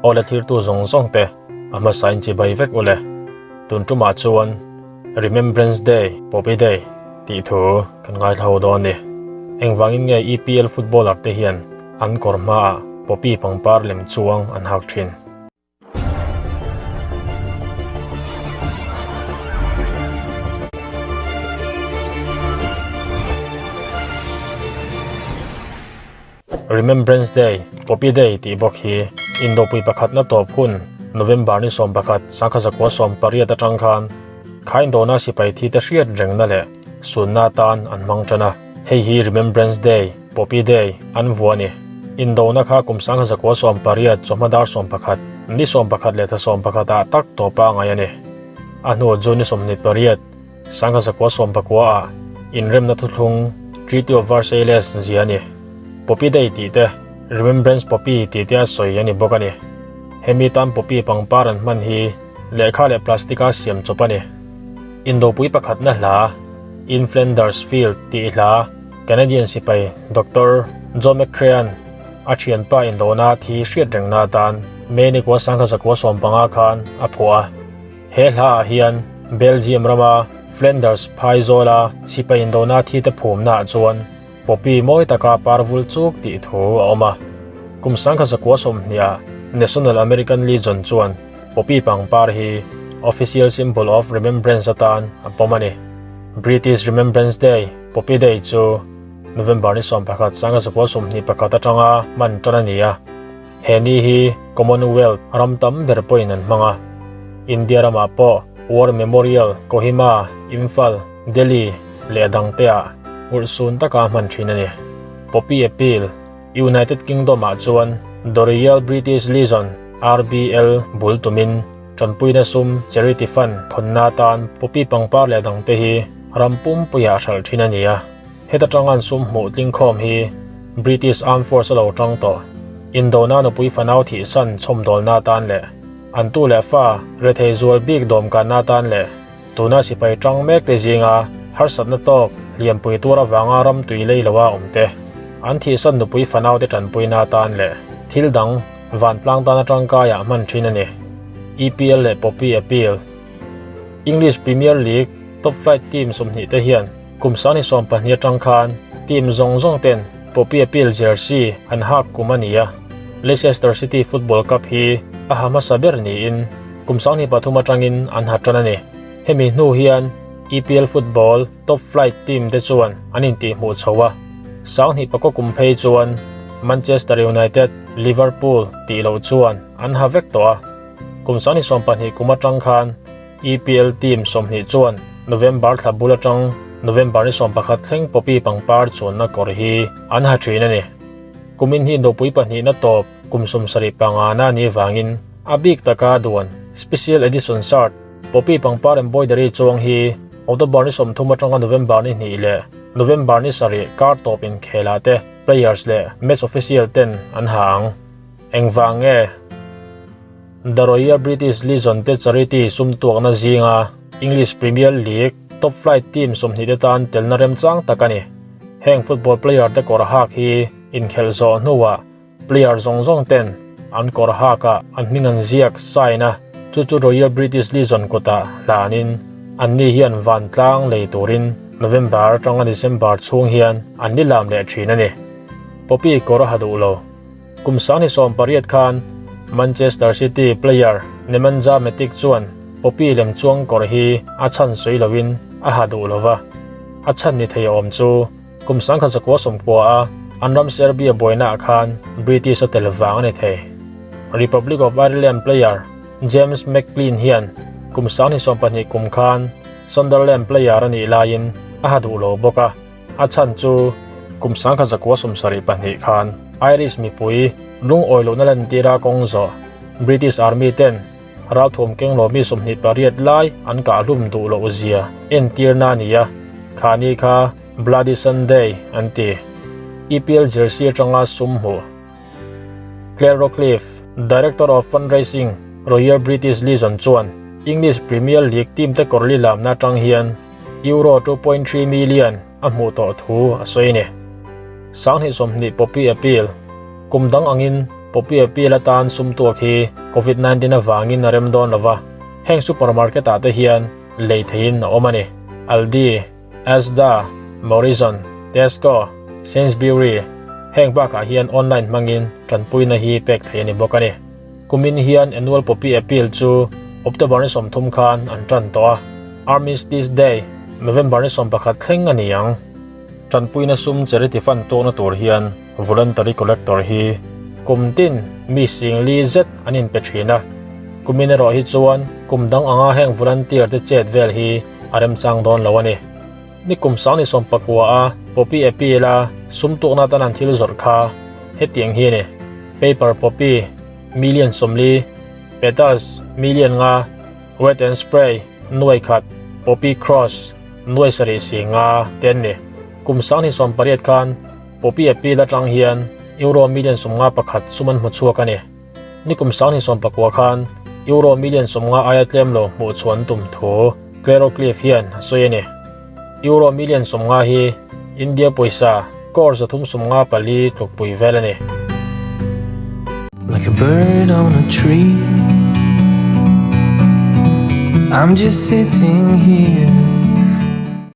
Awle thlirtu zawng zawng te a hmasa in chibai vek ule. Tun tumah chuan Remembrance Day, Poppy Day, tih thu kan ngaithla ho dawn a ni. Engvangin nge EPL footballer te hian an kawr hmaah Poppy pangpar lem chuang an hak thin? Remembrance Day, Poppy Day tih bawk hi Indopui pakhatna tawp hun November ni 11, 1918 atang khan Khaindawna sipai thi te hriat rengna leh sunna atan an hmang tan a. Hei hi Remembrance Day, Poppy Day, an vuah a ni. Indona kha kum 1918 chawhma dar 11, ni 11 leh thla 11 ah tak tawpa a ngaih a ni. A hnu June ni 28, 1919 ah inremna thuthlung Treaty of Versailles zia a ni. Poppy Day tih te, Remembrance Poppy tih te a sawi a ni bawk a ni. Hemi tan poppy pangpar an hman hi lehkha leh plastic a siam chawp a ni. Indopui pakhatna hla In Flanders Field tih hla Canadian sipai Doctor John McCrae-a'n a thianpa indona thi hriat rengna atan May ni kua sangkha zakua sawmpanga khan a phuah a. He hlaah hian Belgium rama Flanders phaizawla sipai indona thite phumnaah chuan poppy mawi taka par vul chuk tih thu a awm a. Kum sangkha zakua sawmhniah National American Legion chuan poppy pangpar hi official symbol of remembrance atan a pawm a ni. British Remembrance Day, Poppy Day, chu November ni 11, 1921 atanga hman tan a ni a. He ni hi Commonwealth ram tam ber pawhin an hmang a. India ramah pawh War Memorial, Kohima, Imphal, Delhi leh a dangteah urhsun taka hman thin a ni. Poppy Appeal, United Kingdom-ah chuan The Royal British Legion, RBL, bul tumin tanpuina sum, charity fund, thawnna atan poppy pangpar leh dangte hi ram pumpuiah hralh thin a ni a. Heta tangan sum hmuh tlingkhawm hi British Armed Force a lo tang tawh. Indona nupui fanau thihsan chhawmdawlna atan leh an tu leh fa rethei zual bik dawmkanna atan leh tuna sipai tang mek te zinga harsatna tawk hliampui tur avanga ram tui lei loa awm te, an thihsan nupui fanau te tanpuina atan leh thil dang vantlang tana tangkaiah hman thin a ni. EPL leh Poppy Appeal English Premier League top flight team 20 te hian Kum sangni 12 atang khan team zawng zawng ten Poppy Appeal jersey an hak kum a ni a, Leicester City Football Cup hi a ha hmasa ber niin kum sangni pathum atangin an ha tan a ni. Hemi hnu hian EPL football top flight team te chuan an intihhmuh chho a, sanghnih pakaw kum phei chuan Manchester United, Liverpool tih loh chuan an ha vek tawh a. Kum sangni 12 kum atang khan EPL team 20 chuan November thla bul atang November ni 11 thleng poppy pangpar chuanna kawr hi an ha thin a ni. Kumin hi dawpui pahnihna tawp kum 75 na ni vangin a bik taka duan special edition shirt poppy pangpar embroidery chuang hi October ni 30 atanga November ni 2 leh November ni 7 kar tawp inkhela te players leh match official ten an ha ang. Engvang nge? The Royal British Legion te charity sum tuakna zinga English Premier League top flight team 20 te tan telna remchang tak a ni. Heng football player te kawr hak hi inkhelh zawh hnuah player zawng zawng ten an kawr hakah an hming an ziak sign a, chu chu Royal British Legion kutah hlanin anni hian vantlang lei turin November atanga December chhung hian an ni lam leh thin a ni. Poppy kawr a ha duh lo. Kum sangni 18 khan Manchester City player Nemanja Matic chuan Poppy lem chuang kawr hi a chhan sawi loin a ha duh lova. A chhan ni thei awm chu kum 1990 a an ram Serbia buainaah khan British a tel vang a ni thei. Republic of Ireland player James McClean hian kum 2020 kum khan Sunderland player a nih laiin a ha duh lo bawk a. A chhan chu kum 1972 khan Irish mipui lungawi lohna lantira kawng zawh British Army ten ralthuam keng lo mi 28 lai an kahhlum duh loh zia entirna a ni a, khani kha Bloody Sunday an ti. EPL jersey atanga sum hmuh. Claire Rockcliffe, Director of Fundraising, Royal British Legion chuan English Premier League team te kawr li lamna atang hian Euro 2.3 million a hmuh tawh thu a sawi a ni. 2020 Poppy Appeal Kum dang angin Poppy Appeal atan sum tuak hi Covid 19 avangin a rem dawn lova, heng supermarket ah te hian lei theihin a awm a ni. Aldi, Asda, Morrison, Tesco, Sainsbury heng bakah hian online hmangin tanpuina hi pek theih a ni bawk a ni. Kumin hian Annual Poppy Appeal chu October ni 30 khan an tan tawh a, Armistice Day, November ni 11 thleng a ni ang. Tanpuina sum charity fund tuakna tur hian voluntary collector hi kum tin mi singli zet an inpe thin a, kumin erawh hi chuan kum dang anga heng volunteer te chet vel hi a remchang dawn lo a ni. Ni kum sang ni 19 a Poppy Appeal a sum tukna atan an thil zawrh kha hetiang hi a ni, Paper Poppy million 40, Petals million 5, Wet and Spray nuai khat, Poppy Cross nuai sarih si nga te an ni. Kum 2018 khan Poppy Appeal atang hian Euro million 51 sum an hmu chhuak a ni. Ni kum 2019 khan Euro million 50 aia tlem lo hmuh chhuan tum thu Claire O'Cliffe hian a sawi a ni. Euro million 50 hi India pawisa crore 354 tlukpui vel a ni. Like a bird on a tree. I'm just sitting here.